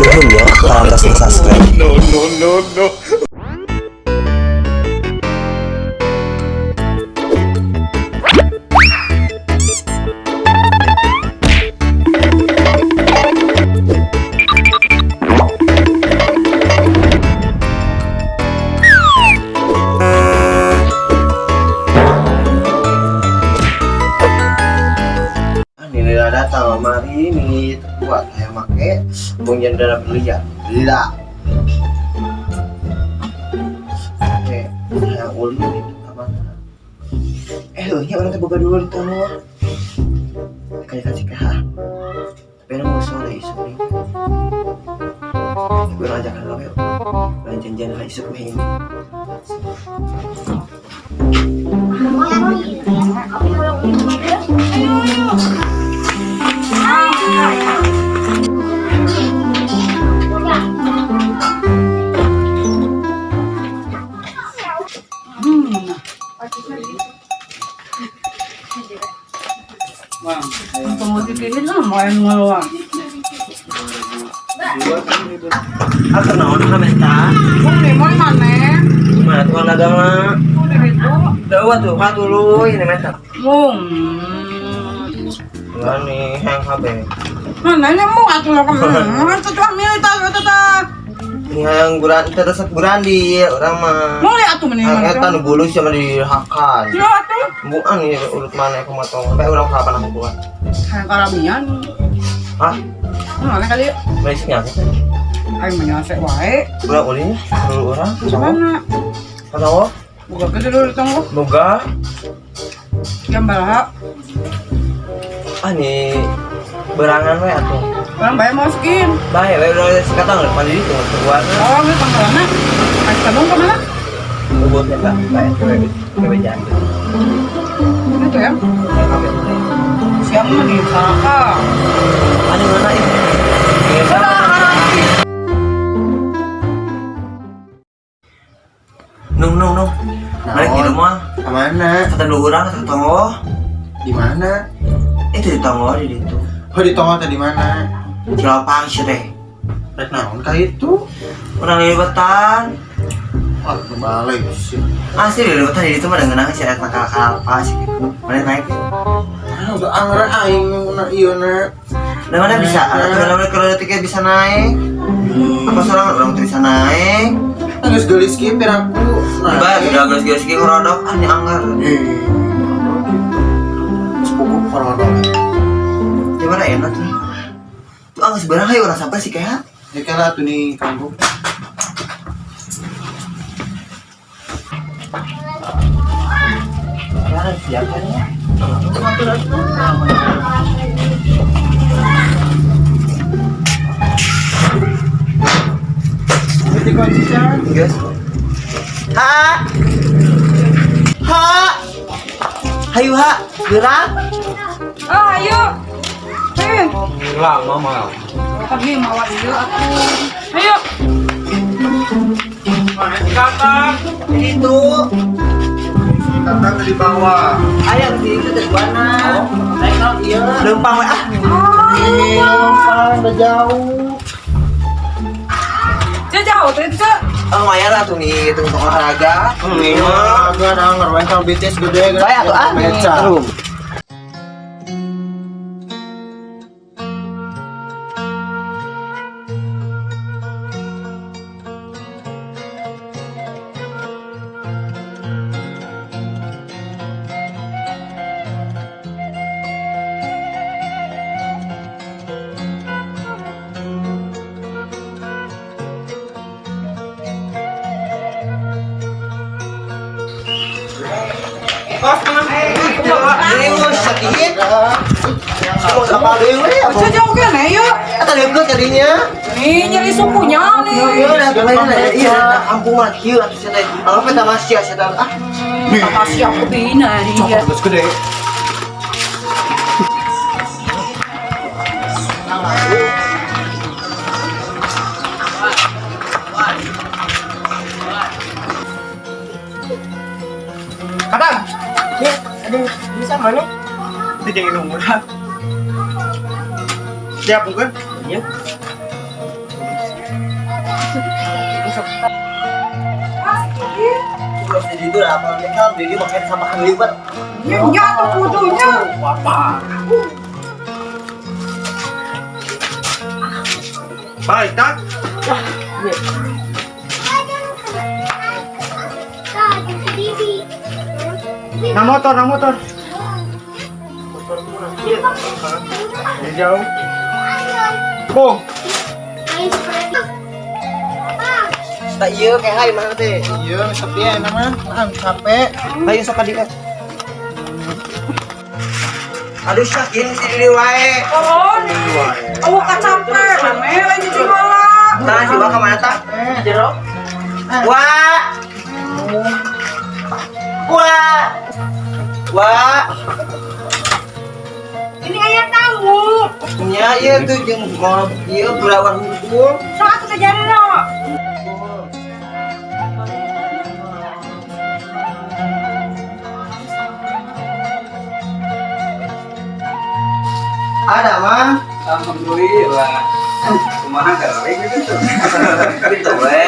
Nuhun ya, parantos subscribe. No, no, no, no. Ini datang mari ini buat saya make bung jendela berlian. Lah. Oke, saya ulin itu ke mana? Nya orang teh boga dulu di tengah. Kayak kasih ke. Tapi orang mau sore isuk nih. Tapi orang ajakan lo yuk. Orang janjian lah isuk mah ini. Pemutihin lah, mau yang ngeluar. Ah, kenaon ka menta? Mau di mana? Mana tukang dagang lah? Mau di situ. Udah tuh, ha dulu ini menta. Mung. Enggak nih, hang HP. Mana ini mau atuh lo kamu? Itu tuh milih tas itu tah. Ini yang buran, tetep burandi orang mah. Mau lihat atuh mending. Hang eta nu bulus sama dihakan. Ya atuh. Bukan nih urut mana aku motong. Sampai orang kapan aku buat. Kayak karabian. Hah? Mana kali? Manisnya aku. Ayo menyasek wae. Urang ulin, dulu orang. Mana? Atau Buka ke dulu tunggu. boga. Jam baraha. Ah nih berangan we atuh. Orang bayar mau skin. Bae we udah sekatang mandi itu keluar. Oh, ini pangkalannya. Ayo tabung kemana? Buat ya, bae kewe jalan. Itu ya. Siapa nih? Saraka. Ada mana ini? Nung nung nung. Balik di rumah. Kemana? Kata dulu orang kata tonggo. Di mana? Itu di tonggo di situ. Oh, di tonggo tadi mana? Cilopang sih teh. Rek naon ka itu? Orang liwetan. Wah, kebalik sih. Asli liwetan di situ mah dengan sih eta kalapa sih gitu. Mana naik? Ah, udah anggar aing na ieu na. Nah, mana bisa? Ada mana kalau tiket bisa naik? Apa seorang orang tuh bisa naik? Geus geulis kieu piraku. Coba udah geus-geus kieu ngerodok ah ini anggar. Eh. Sepupu korodok. Gimana enak nih? Tuh anggar sebenarnya hayu orang sampai sih kayak. Ya kala tuh nih kanggo. Mana siapa nih? Ini kunci Chan. Guys. Ha. Ha. Hayu ha, gerak. Oh, ayo. Eh, Lama mah. kami mau ayo aku. Ayo. Kakak. Itu. Tatang di bawah. Ayam di itu dari mana? Naik naon ieu? Lempang we ah. Ih, lempang udah jauh. Cek jauh tuh itu, Cek. Oh, lumayan lah tuh nih, itu untuk olahraga. Iya, agak anggar wae kalau BTS gede. Bae atuh ah. Meca. Aduh. Deus, sakit. Semua apa dewe apa? Cek jauh kan, ayo. Atau dewe tadinya? Nih nyeri sukunya nih. Iya, udah kemarin ya. Iya, kampung mah kieu atuh sia teh. Apa peta masih sia teh. Ah, Apa sih aku bina dia. Geus gede. Kadang. Nih, ada bisa mana? Itu jangan nunggu lah. Siap bukan? Iya. Ah, si Kiki. Terus di itu apa mereka beli makan sama kang liwet. Nya nya atuh kudunya. Baik, tak? Na motor, na motor. Jauh. Bung. Tak iya kayak hai mana teh. Iya, sepi ya mah. Ah, capek. Ayo sok ka dieu. Aduh syak ini si diri wae. Oh, oh kacape, mame lain cicing heula. Nah, si Wak kemana tah? Jero. Wah. Wah. Wah. Ini ayah tamu. Nya ieu tuh jeung ngorok ieu bulawan hungkul. Sok atuh teh jari no. Ada mah. Alhamdulillah. Kumaha kering gitu. Gitu we.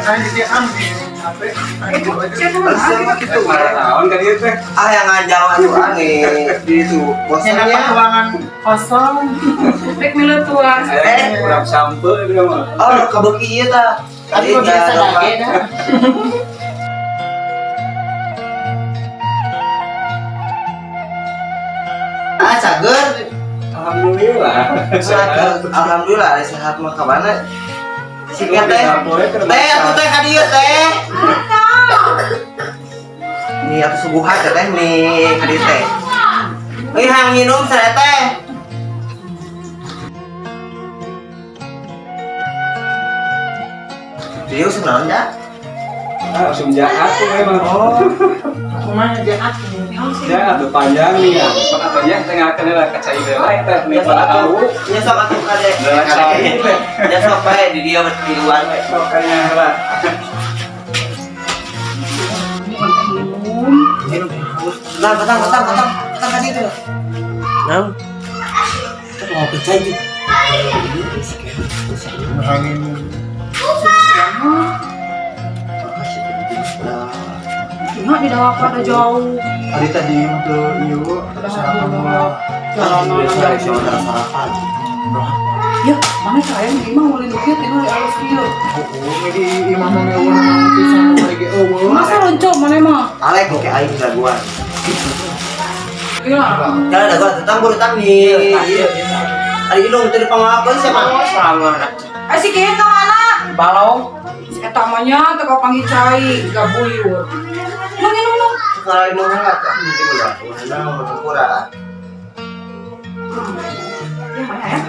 Nah, jadi am capek. Resep gitu we. Marah naon ka dieu teh? Ah yang ngajau atuh aneh di itu Nyana bosannya. ruangan kosong. Rek milu tuang. Eh, kurang sampe itu mah. Oh, kebeki ieu tah. Tapi kok biasa lagi dah. Ah, cager. Alhamdulillah. Sehat. Alhamdulillah ada sehat mah ka mana? Singkat teh. Teh, atuh teh ka dieu teh. Nih atuh suguhan teh teh nih ka dieu teh. Euy hayang nginum saya teh. Jadi usum naon da? Ah, usum jahat tuh memang. Oh, aku mah jahat. Jahat tuh panjang nih ya. Sok atuh nya tengah kana lah kacai heula teh nih pada tahu. Nya sok atuh kade. Lah, cai teh. Nya sok bae di dieu di luar we. Sok kayaknya heula. Nah, batang, batang, batang, batang ka dieu tuh. Naon? Kita mau percaya juga. Angin. Cuma di dalam ada jauh. Tadi tadi untuk ieu sarapan mula. Biasa sarapan. Ya, mana saya ini mah ulin kieu tinggal di alus kieu. Oh, jadi imah mah eueuh naon pisan lagi eueuh. Masa lonco mana mah? Alek oke aing jagoan. Iya. Jangan ada gua tetang buru tang nih. Ari indung teu dipangakeun siapa? Sama. Eh si Kiin ka mana? Balong. Si eta mah nya teu kapanggih cai, gabuyur. Nung nung nung. Kalau indung heula teh mungkin udah udah mau kurang. Ya mana ya?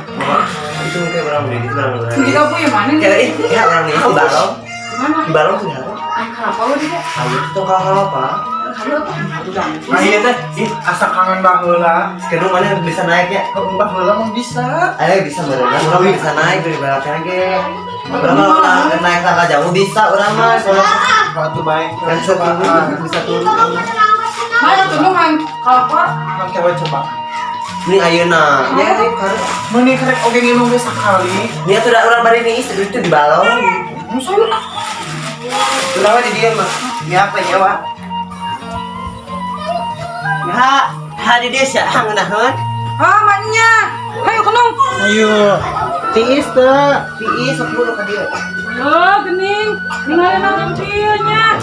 Itu mungkin orang beli gitu orang beli. Di gabuyur mana nih? Kayak ih, ya orang nih di balong. Mana? Di balong tuh ya. Ay, kenapa lu dia? Ayo tuh kalau apa? Kalau tuh udah. Nah, iya teh, ih asa kangen baheula. Sekarang mana bisa naik ya? Heeh, baheula mah bisa. Ayo bisa berenang, orang bisa naik dari balapnya lagi. Orang mah udah naik tangga jauh bisa orang mah. Soalnya Batu baik. kan bisa turun, bisa turun. Mana tuh nung hang kalapa? Mang cewek coba. Ini ayeuna. Ya sih, karena Meni karek oge nginum ge sakali. Ini tuh udah orang bari nih, itu di balong. Musuh lu ah. Urang mah di dieu mah. Ini apa ya, Wak? Ha, ha di desa hang ngeunaheun. Ah, maknya. Hayo kenung. Ayo. Tiis teh. Tiis sok buru ka dieu. Oh, gening. Ningali nang kieu nya.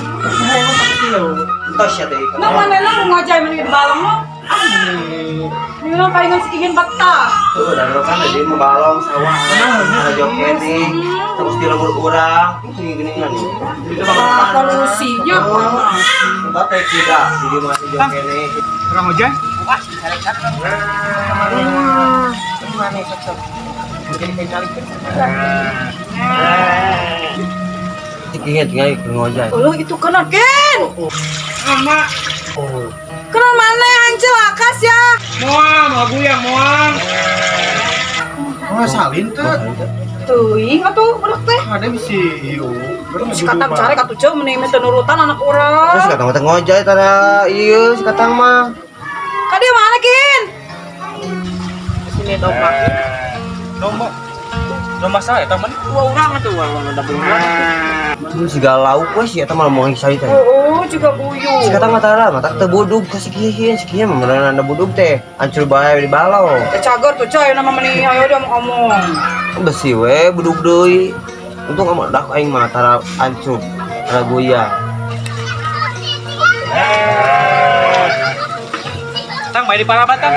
Entos ya teh. Nang mana nang ngajai mana di balong lo? Ini palingan si Kiin betah. Tuh, dan kan di mah balong sawah. Ada joket nih. Terus di lembur urang. Ini gini-gini nih. Ah, polusinya panas. Enggak teh tidak di dieu masih joket nih. Kurang hujan? Ingat tinggal ngojek. Oh, itu kenal Ken. Mama, Kenal mana anjel akas ya? moal, mau goyang moal. Oh, salin teh. Teuing atuh budak teh. Ada bisi ieu. Si katang carek atuh jauh mending teu nurutan anak urang. Terus kata mah ngojek tara ieu si katang mah. Ka dieu mana Kin? Sini domba. Domba. Udah masalah eta mah dua urang atuh udah bener. Terus segala lauk we sih eta malah mau ngisari teh. Oh, juga buyung. Si kata mata lah, mata teu budug ka si Kihin, si Kihin mah beneran ada budug teh. Hancur bae di balong. Eh, cager tuh coy, nama meni ayo dia mau ngomong. Besi we budug deui. Untung kamu dak aing mah tara hancur, tara goyang. Tang main di parabat tang.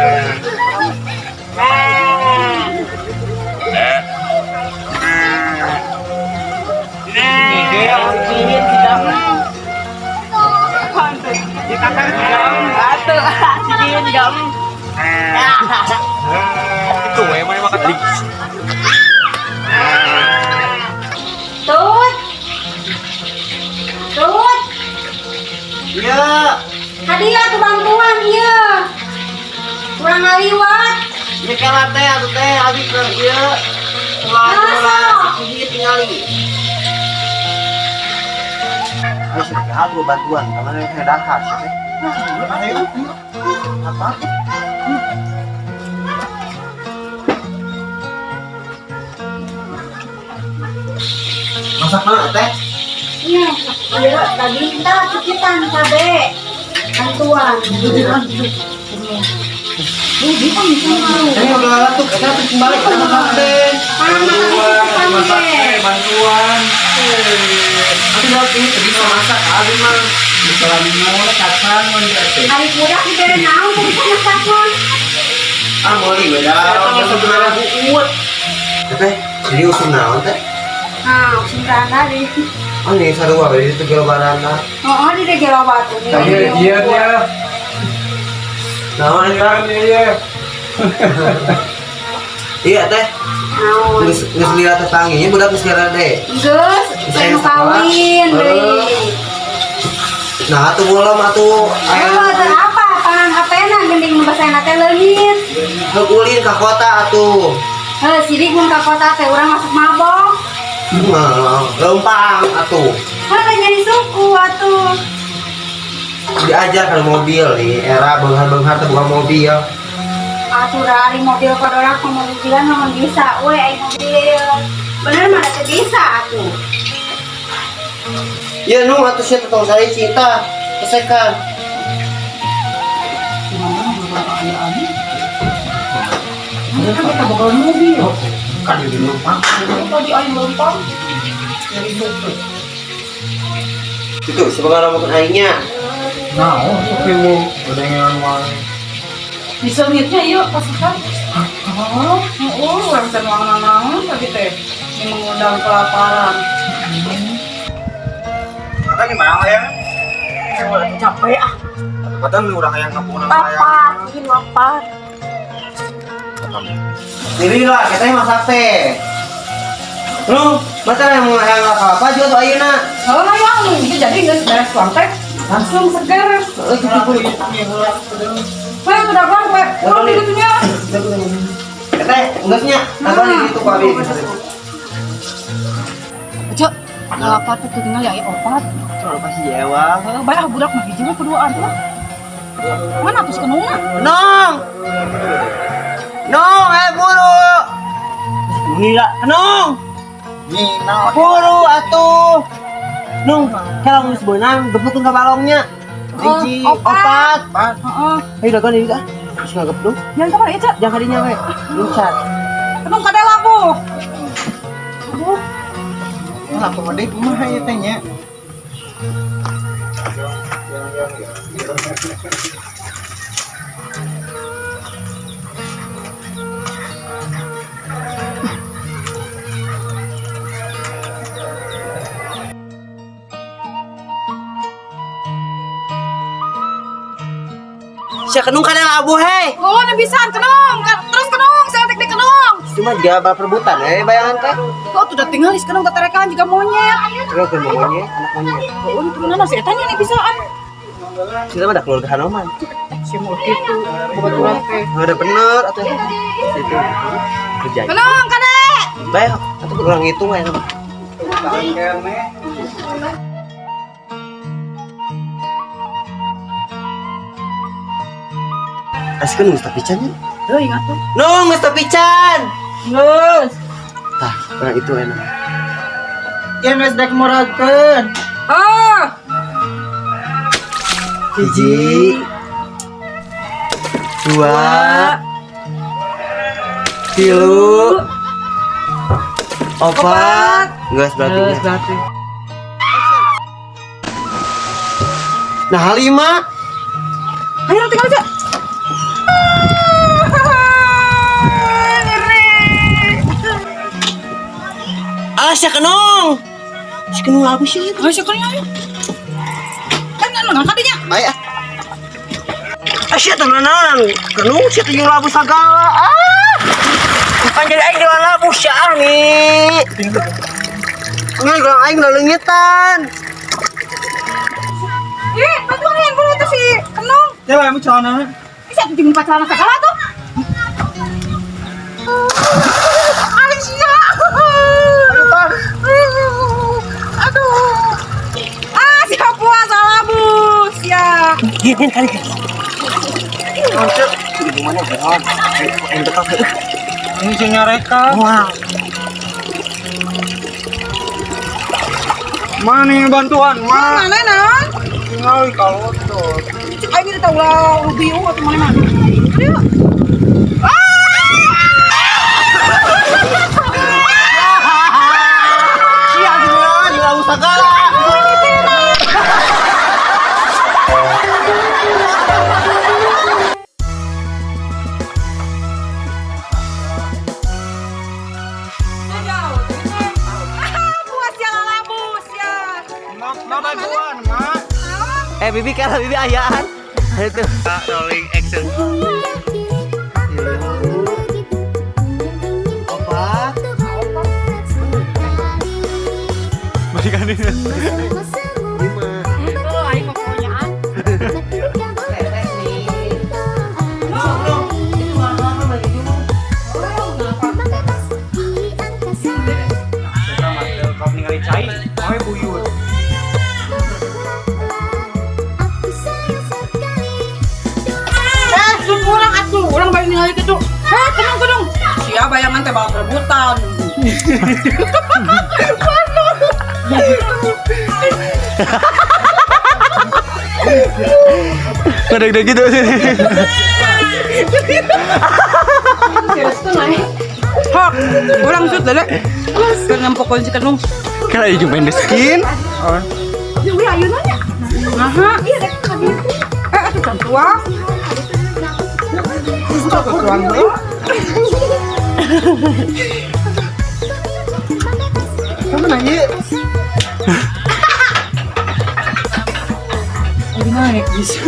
Itu we mana makan tadi. Tut. Tut. Iya. Hadiah tuh bantuan iya. Kurang ngaliwat. Ini kalah teh atuh teh abi ke ieu. Ulah Masa? si Kihin tingali. Ayo sih tuh bantuan, kamana teh dahar sih teh. Ayo. Apa? Masak mana teh? Iya, iya tadi minta cucitan cabe. Bantuan. Ini udah tuh, kita tuh kembali ke masak teh. Masak teh. Bantuan. Tapi jawab ini bisa masak, abi mah. Bisa lagi mau kacang mun teh. Hari budak dibere naon teu bisa masak mah. Ah, boleh beda. Sebenarnya buut. Teh, jadi usum naon teh? Nah, usum tadi. Oh, nih sarua bari itu gelo barana. Oh, di deh gelo batu nih. Iya iya dia. Naon eta? Iya. Iya teh. Naon? Geus geus lila tetanginya budak geus lila deh. Geus, Saya saya kawin deui. Nah, atuh belum atuh Oh, teu apa? Pangan HP-na gending nu basana teh leungit. Heuk ulin ka kota atuh. Heuh, sidik mun ka kota teh urang masuk mabok. Nah, leumpang atuh. Heuh, teh nyari suku atuh. Diajar kan mobil nih, era beunghar-beunghar teh bukan mobil. Atuh ari mobil kodorak mobilan mah bisa we ai mobil. Bener mah teu bisa atuh. Ya nu atuh sia tong sari cinta. Kesekan. Kan kita bakal mobil. Kan jadi lupa. Tadi aing lempang. Nyari suku. Itu sebenarnya ngomongin aingnya. Nah, oh, oke wo, gorengan wae. Disengitnya iya pasukan. Oh, oh, orang teh nuang naon tadi teh. Ini mengundang kelaparan. Kata gimana ya? Capek ah. Kata lu orang yang kampung orang Lapar, ih lapar. Ini lah, kita yang masak teh. Lu, masa yang mau yang apa juga tuh ayeuna. Kalau hayang itu jadi geus beres tuang teh langsung seger. Heeh, gitu Weh, udah bang, weh. Kurang di itunya. Teh, enggaknya, nonton di situ Pak Abi. Cek, lapar teh tinggal ya opat. Soal pasti jewa. Heeh, bae ah budak mah hiji mah keduaan tuh. Mana tuh kenungna? Nong. Nong, buru. Gila, Nong. Nih, naon? Buru atuh. Nong, kalau geus beunang geblukeun ka balongnya. Hiji, opat. opat. Heeh. Ayo dagoan ini ah. Geus ngagebluk. Jangan kemana ya, Cek? Jangan kadinya we. Luncat. Kenung kada labuh. Aduh, Lah, kumaha deui kumaha ieu teh nya? Sia kenung kada labuh hei. Oh, ada bisaan kenung. Terus kenung, saya tek di kenung. Cuma juga bal perebutan bayangan teh. Oh, tuh udah tinggal di kenung keterekan juga monyet. Terus ke monyet, anak monyet. Oh, itu mana sih etanya nih bisaan. Kita mah ada keluarga Hanoman. Si mau gitu, kebetulan teh. Ada bener atau itu kerja. Kenung, kade. Baik, atau kurang ngitung ya. Asik kan geus pican ya? Heuh, ingat tuh. Nung, geus pican. Geus. Tah, orang itu enak. Ya geus dek muragkeun. Ah, 1, 2, 3, 4. Geus berarti. Geus berarti. Nah, 5. Ayo tinggal aja. Ngeri. Ah, si Kenong. Si Kenong labu sih. Ayo si Kenong ayo. Kan anu ngangkat dinya. Ayo. Ah, sia teh naon? Kenong sia teh labu sagala. Ah. Kan jadi aing jualan labu sia nih. Nggak, gelang aing udah leungitan. Ih, bantuan handphone itu si Kenong. Ya lah, celana. Bisa jeung celana segala tuh. Aisyah. Aduh. Ah, siap puasa labu. Siap. Gini kali. Gimana beron? Aing betul. Ini sih nyareka. Wah. Mana nih bantuan, Ma? Mana naon? Tinggal kalau tuh. Cek aing teh tahu lah ubi atau mana mana. Ayo. Sia gini di labu sagala. Puas ya labus ya. Ma, bantuan, Ma. Bibi kalah bibi ayaan. Itu. Rolling action. 4. Balikan ini. 5. Oh, aing mah pokoknya. Kalau ningali cai, kowe buyut. Sun urang atuh, urang bari ningali kitu. Heh, tenang tenang. Sia bayangan teh bakal rebutan. Ngedeg-deg gitu sih. Hok, urang sut lele. Keur nempokon si Kenung. Kan aja main the skin. Ya ayeuna nya. Aha. Eh, atuh can tuang. Tuang deui. Kamu nanya. Lagi naik bisa.